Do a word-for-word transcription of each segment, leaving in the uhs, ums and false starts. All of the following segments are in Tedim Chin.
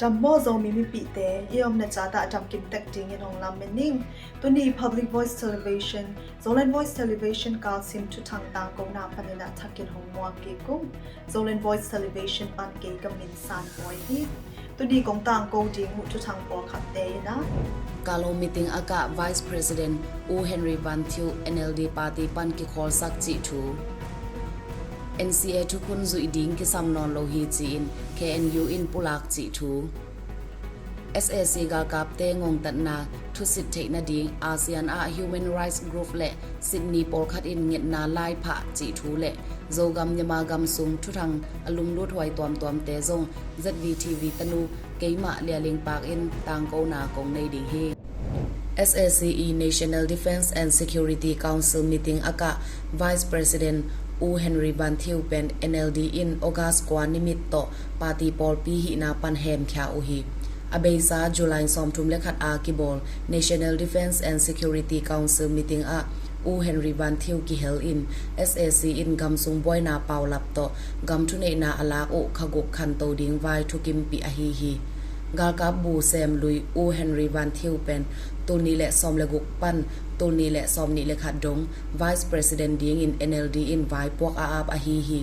Dam maw Zomi mipihte, i omna chat ah dam kim tek dingin hong lam ning. Tuni Public Voice Television, Zoland Voice Television kalsim thuthang tangkona panin a thakin hong muak kik ung. Zoland Voice Television pan kei ka min San Puai hi. Tuni kong tangko ding uh thuthang pawlkhatte in ah, Kalo meeting a kah Vice President U Henry Van Thieu N L D party pan kikhawlsak cih thu. N C A thukhun zuih ding kisam nawn lo hi ci-in K N U in pulak cih thu. S A C galkapte ngongtatna thusit theih nading ASEAN ah human rights group le Sydney pawlkhat in ngetna lai phah cih thu le Zogam Myanmar gam sung thuthang a lumlut huai tuamtuamte zong Z V T V tanu keimah Lia Ling Pak in tangkona kong nei ding hi. S A C i National Defence and Security Council meeting a kah Vice President U Henry Van Thieu pen N L D in August kua nimit tawh party pawlpi hihna pan hemkhia uh hi. A beisa July sawmthum le khat a kibawl National Defence and Security Council meeting ah U Henry Van Thieu kihel in S A C in gam sung buaina paulap tawh gam thuneihna a lak uh kha guk khanto ding vai thukimpih ahi hi. Galkap bu sem lui U Henry Van Thieu pen tul nih le sawm le guk pan tul nih le sawm nih le khat dong Vice President dingin N L D in vaipuak a ap ahi hi.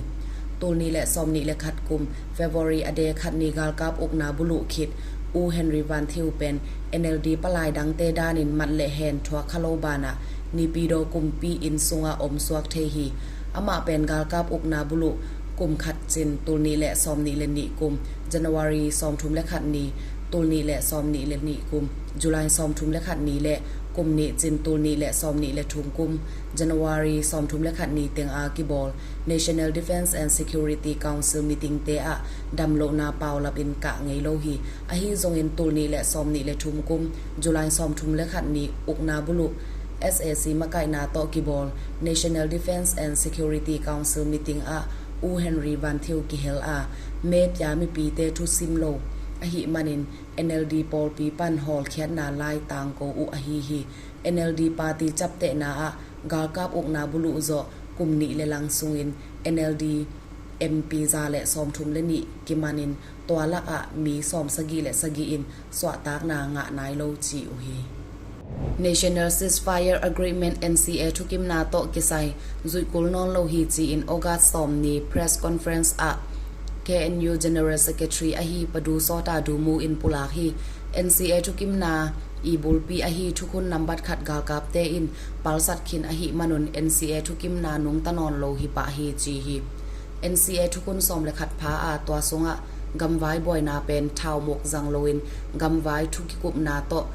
Tul nih le sawm nih le khat kum February a de khat ni galkap ukna buluh khit U Henry Van Thieu pen N L D palai dangte danin mat le hen thuak kha lo banah Naypyidaw kumpi inn sungah om suak thei hi. Amah pen galkap ukna buluh kum khat cin tul nih le sawm nih le nih kum January sawmthum le khat ni, tul nih le sawm nih le nih kum July sawmthum le khat ni le kum nih cin tul nih le sawm nih le thum kum January sawmthum le khat ni teng a kibawl National Defence and Security Council meeting te ah damlohna paulap in kah ngei lo hi. Ahi zongin tul nih le sawm nih le thum kum July sawmthum le khat ni ukna buluh S A C makaihna tawh kibawl National Defence and Security Council meeting ah U Henry Van Thieu kihel a, me pia mipite thusim lo ahih manin N L D pawlpi pan hawlkhiatna lai tangko uh ahi hi. N L D party captehna ah galkap ukna buluh zawh kum nih le lang sungin N L D M P za le sawmthum le nih kimanin tua lakah mi sawmsagih le sagih in suahtakna ngah nai lo ci uh hi. National Ceasefire Agreement N C A thukimna tawh kisai zuihkul nawn lo hi ci-in August sawm ni press conference ah K N U General Secretary ahi Padu Sawta Dumu in pulak hi. N C A thukimna i bulpi ahi thukhun nambat khat galkapte in palsat khin ahih manun N C A thukimna nungta nawn lo hi pah hi ci hi. N C A thukhun sawm le khat pha a tua sungah gamvai buaina pen thaumuk zang loin gamvai thukikupna tawh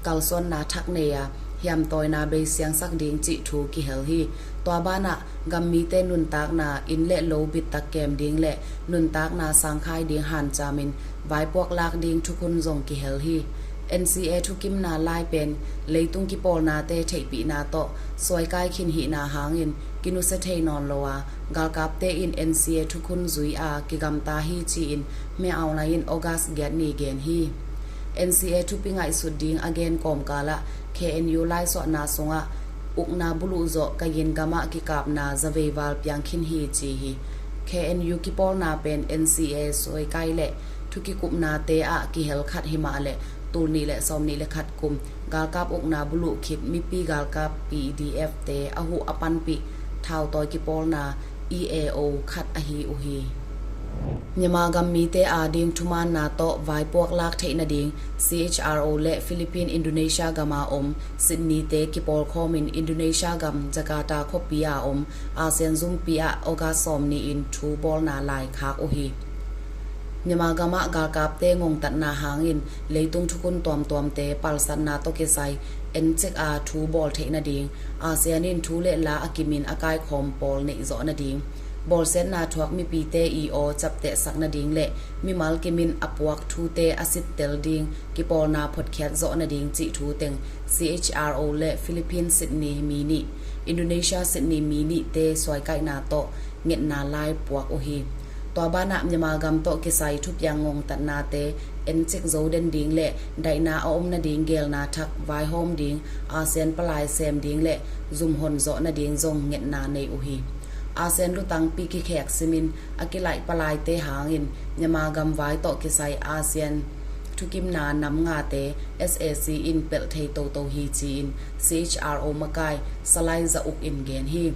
kalsuanna thak nei a hiamtawina beisiangsak ding cih thu kihel hi. Tua banah gammite nuntakna, inn le lo bittak kem ding le nuntakna sangkhai ding hancamin vaipuak lak ding thukhun zong kihel hi. N C A thukimna lai pen leitung kipawlnate theihpihna tawh suaikai khin hihna hangin kinusia thei nawn lo a, galkapte in N C A thukhun zui a kigamta hi ci-in Hme Aung Hlaing in August giat ni gen hi. N C A thupi ngaihsut ding a gen kawmkalah K N U laisuahna sungah ukna buluh zawh Kayin gamah kikapna zaveival piang khin hi ci hi. K N U kipawlna pen N C A suaikai le thukikupnate ah kihel khat himah le tul nih le sawm nih le khat kum galkap ukna buluh khit mipi galkap P D F te a huh a panpih thautawi kipawlna E A O khat ahi uh hi. Myanmar gam mite ading thumaanna tawh vaipuak lak theih nading C H R O le Philippine Indonesia gama om Sydney te kipawlkhawmin Indonesia gam Jakarta khuapi a om ASEAN zumpi ah August sawm ni-in thu bawlna lai khak uh hi. Myanmar gamah galkapte ngongtatna hangin leitung thukhun tuamtuamte palsatna tawh kisai encik a thu bawl theih nading ASEAN in thu le la a kimin a kaikhawm pawl neih zawh nading, bawlsiatna thuak mipite i aw captehsak nading le mimal kimin a puak thute a sittel ding kipawlna photkhiat zawh nading cih thu teng C H R O le Philippines Sydney mi nih, Indonesia Sydney mi nihte suaikaihna tawh ngetna lai puak uh hi. Tua banah Myanmar gam tawh kisai thupiang ngongtatnate encik zo den ding le daihna a om nading geelna thak vaihawm ding ASEAN palai sem ding le zumhon zawh nading zong ngetna nei uh hi. ASEAN lutangpi kikhek simin a kilaih palaite hangin Myanmar gam vai tawh kisai ASEAN thukimna nam ngate SAC in pelh thei toto hi ci-in CHRO makai Salai Za Uk in gen hi.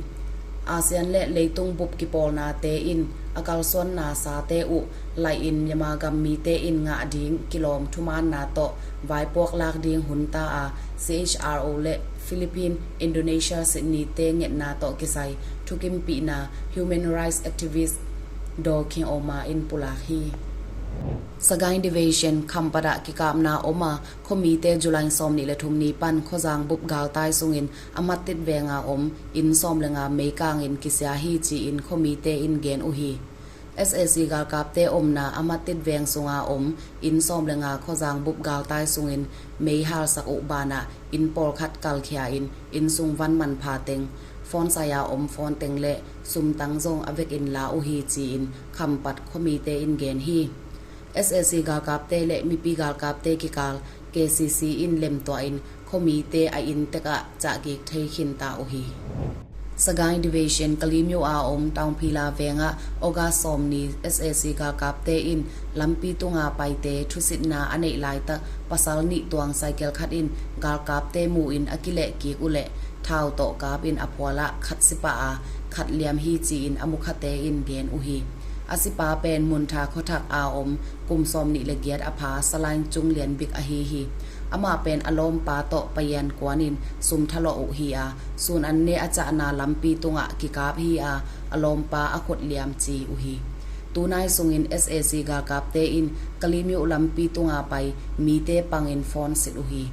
ASEAN le leitung bup kipawlnate in a kalsuanna sate uh laihin Myanmar gam mite in ngah ding kilawm thumaanna tawh vaipuak lak ding hun ta a, CHRO le Philippine, Indonesia, Sydney te ngetna tawh kisai thukimpihna human rights activist Daw Khin Aung Ma in pulak hi. Sagaing Division Khampat ah kikapna om a, khuamite July sawmnih le thum ni pan khuazang bup galtai sungin a Matit venga om inn sawm le nga meikangin kisia hi ci-in khuamite in gen uh hi. SAC galkapte omna a Matit veng sunga om inn sawm le nga khuazang bup galtai sungin mei halsak uh banah inn pawlkhat kalkhia in inn sung van manpha teng, phone saya om phone teng le sumtang zong a vekin la uh hi ci-in Khampat khuamite in gen hi. SAC galkapte le mipi galkapte kikal KCC in lemtuah in khuamite a inn tekah cahkik thei khinta uh hi. Sagaing Division Kalimyo a om Taungphila vengah August sawmni SAC galkapte in lampi tunga paite thusitna a neih laitak pasal nih tuang cycle khat in galkapte mu in a kileh kik uh leh thau tawh kap in a phualah khat sipah a, khat liam hi ci-in a mukhate in gen uh hi. A sipa pen Muntha khuathak a om kum sawmnih le giat a pha Salaing Cung Lian Bik ahi hi. Amah pen a lawmpa tawh payan kuanin sum thalawh uh hi a, sun an ne a cahna lampi tungah kikap hi a, a lawmpa a khut liam ci uh hi. Tunai sungin SAC galkapte in Kalimyo lampi tunga pai mite pangin phone sit uh hi.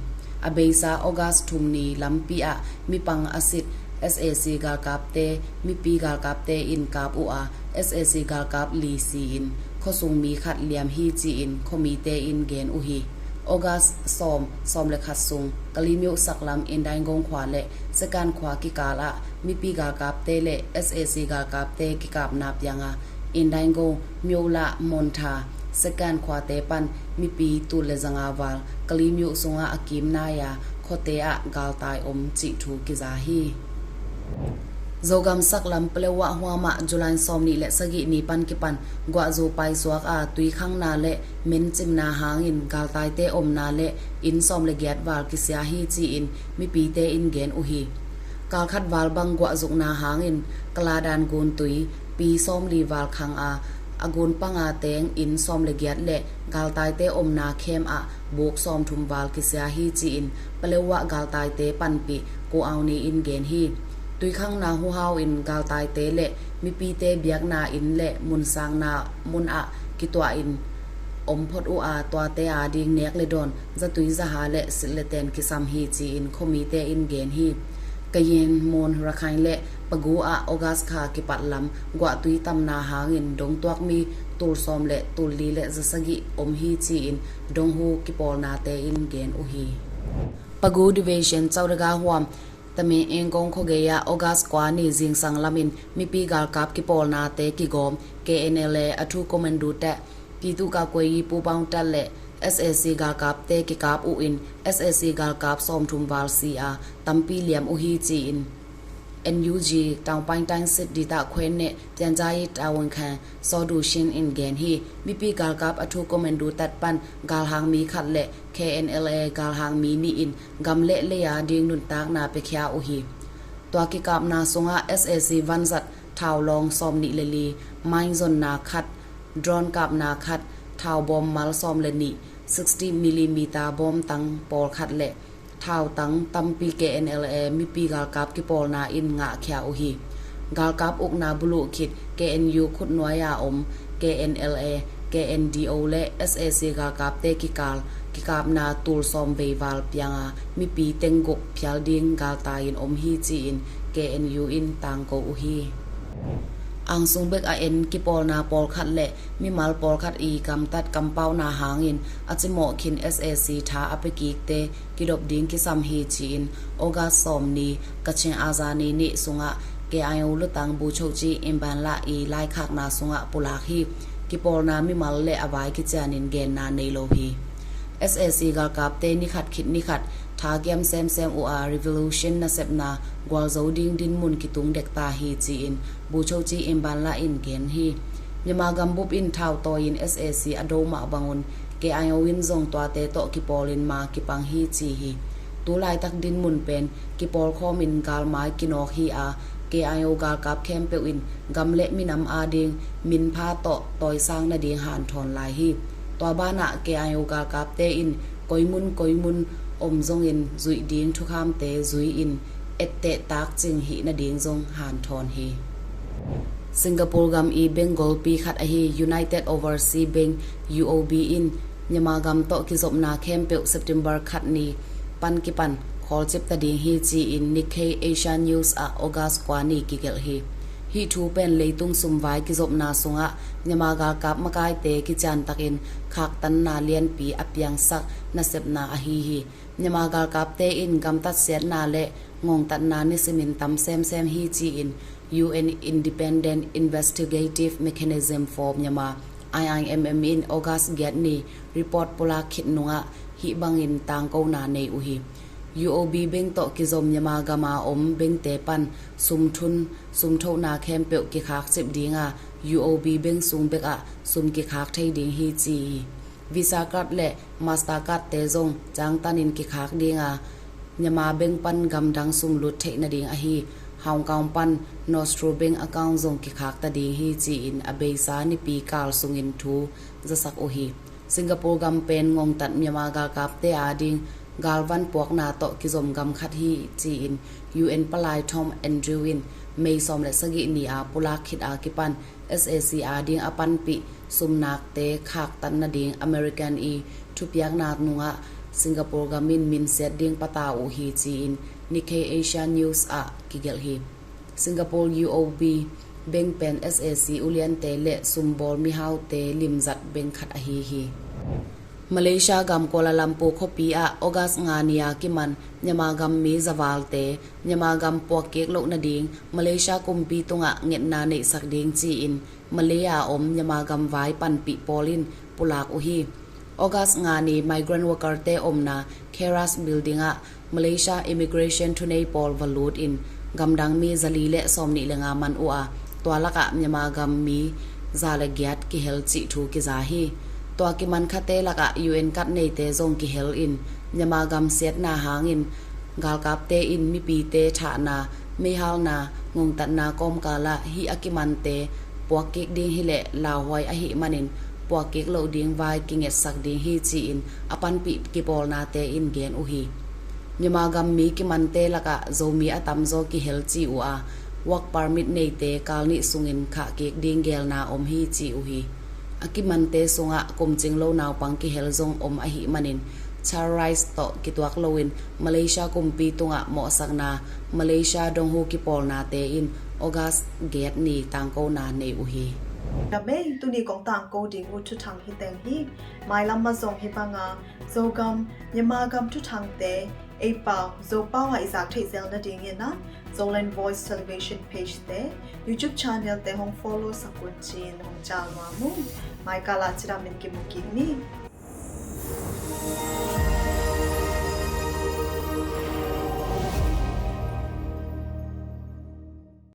A beisa August thum ni lampi ah mipang a sit SAC galkapte, mipi galkapte in kap uh a, SAC galkap li si-in khuasung mi khat liam hi ci-in khuamite in gen uh hi. August sawm, sawm le khat sung Kalimyo saklam Indaingong khua le Sekan khua kikal ah mipi galkapte le SAC galkapte kikapna pianga Indaingong, Myola, Montha, Sekan khuate pan mipi tul le zanga val Kalimyo sungah a kim nai a, khuate ah galtai om cih thu kiza hi. Zogam saklam Paletwa huamah July sawmnih le sagih ni pan kipan guahzu paisuak a, tuikhangna le mencimna hangin galtaite omna le inn sawm le giat val kisia hi ci-in mipite in gen uh hi. Kalkhat val bang guahzukna hangin Kaladan guntui pi sawmli val khang a, a gun panga teng inn sawm le giat le galtaite omna khem ah buk sawmthum val kisia hi ci-in Paletwa galtaite panpih Ko Aung Ni in gen hi. Tuikhangna huhau in galtaite le mipite biakna inn le munsakna mun ah kituah in om phot uh a, tuate ading nek le dawn, zatui zaha le silh le ten kisam hi ci-in khuamite in gen hi. Kayin, Mon, Rakhine le Pagu ah August kha kipat lam guahtui tamna hangin dongtuakmi tul sawm le tul li le zasagih om hi ci-in donghu kipawlnate in gen uh hi. Pagu Division Chawdaga huam Tamin Engkong khuagei ah August kua ni zingsang lamin mipi galkap kipawlnate kigawm KNLA a thu commando te Pitu Kakwe Yi Pu Bang Tat le SAC galkapte kikap uh in SAC galkap sawmthum val si a, tampi liam uh hi ci-in NUG Taungpaing Taing Sit Dita Khuen ne Pianjayi Taung Khan Saw Du Shin in gen hi. Mipi galkap a thu commando tat pan galhang mi khat le KNLA galhang mi nih in gam le lei a ding nuntakna piakhia uh hi. Tua kikapna sungah SAC vanzat thau lawng sawmnih le li, mine zonna khat, drone kapna khat, thau bawm mal sawm le nih, sixty millimeter bawm tang pawlkhat le thau tang tampi KNLA mipi galkap kipawlna in ngahkhia uh hi. Galkap ukna buluh khit KNU khutnuai a om KNLA, KNDO le SAC galkapte kikal kikapna tul sawm vei val pianga mipi teng guk phial ding galtai in om hi ci-in KNU in tangko uh hi. Angsung bek a en kipawlna pawlkhat le mimal pawlkhat i gamtat kampauhna hangin a cimawh khin SAC tha a pia kikte kidop ding kisam hi ci-in August sawmni Kachin Azani nih sungah KIO lutang Buchokchi Imbanla i laikhakna sungah pulak hi. Kipawlna mimal le a vai kicianin genna nei lo hi. SAC galkapte nikhat khit nikhat thakiam semsem uh a, revolution nasepna gualzo ding dinmun kitung dekta hi ci-in Buchokchi Imbanla in gen hi. Myanmar gambup in thau tawi in SAC a do mah bangun K I O in zong tuate tawh kipawlin ma kipang hi ci hi. Tu laitak dinmun pen kipawlkhawmin galmai kinawk hi a, K I O galkap khempeuh in gam le minam ading minpha tawh tawisang nading hanthawn lai hi. Tua banah K I O galkapte in koimun koimun om zongin zuih ding thukhamte zui-in etteh takcing hih nading zong hanthawn hi. Singapore gam i bank golpi khat ahi United Overseas Bank, U O B in Myanmar gam tawh kizopna khempeuh September khat ni pan kipan khawlcip ta ding hi ci-in Nikkei Asia News ah August kua ni kigelh hi. Hih thu pen leitung sumvai kizopna sungah Myanmar galkap makaite kiciantakin khaktanna lianpi a piangsak nasepna ahi hi. Myanmar galkapte in gamtatsiatna le ngongtatna nisimin tam semsem hi ci-in U N Independent Investigative Mechanism for Myanmar, I I M M in August giat ni report pulak khit nungah hih bangin tangkona nei uh hi. U O B bank tawh kizom Myanmar gama om bankte pan sumthun sumthohna khempeuh kikhakcip dinga, U O B bank sung bekah sum kikhak thei ding hi ci hi. Visa card le Mastercard te zong cangtanin kikhak dinga, Myanmar bank pan gamdang sum lut theih nading ahi Hong Kong pan Nostro bank account zong kikhak ta ding hi ci-in a beisa nipi kal sungin thu zasak uh hi. Singapore gam pen ngongtat Myanmar galkapte ading galvan puakna tawh kizom gam khat hi ci-in U N palai Tom Andrew in May sawm le sagih ni a pulak khit a kipan S A C ading a panpih sumnakte khaktan nading American i thupiakna nungah Singapore gam in minsiat ding pata uh hi ci-in Nikkei Asia News ah kigelh hi. Singapore U O B bank pen S A C uliante le sumbawl mihaute limzat bank khat ahi hi. Malaysia gam Kuala Lumpur khuapi ah August nga ni a kiman Myanmar gam mi zavalte Myanmar gam puakkik loh nading Malaysia kumpi tungah ngetna neihsak ding ci-in Malay a om Myanmar gam vai panpih pawl in pulak uh hi. August nga ni migrant workerte omna Keras Building ah Malaysia immigration thunei pawl va lut in gamdang mi zali le sawmnih le nga man uh a, tua lakah Myanmar gam mi za le giat kihel cih thu kiza hi. Tua kiman khate lakah U N card neite zong kihel in Myanmar gam siatna hangin galkapte in mipite thahna, meihalna, ngongtatna kawmkalah hih a kimante puakkik ding hileh lauhuai ahih manin puakkik loh ding vai kingetsak ding hi ci-in a panpih kipawlnate in gen uh hi. Myanmar gam mi kimante lakah Zomi a tamzaw kihel ci uh a, work permit neite kal nih sungin khahkik ding gelna om hi ci uh hi. A kimante sungah kumcing lo naupang kihel zong om ahih manin child rights tawh kituak loin Malaysia kumpi tungah mawhsakna Malaysia donghu kipawlnate in August giat ni tangkona nei uh hi. Namei tuni kong tangko ding uh thuthang hi teng hi. Mailam ma zong hi banga Zogam, Myanmar gam thuthangte ei pau Zopau ah i zak theih zel nadingin a Zoland Voice Television page te, YouTube channel te hong follow sak un ci-in hong cal nuam ung. Maikal ah cidam in kimu kik ni.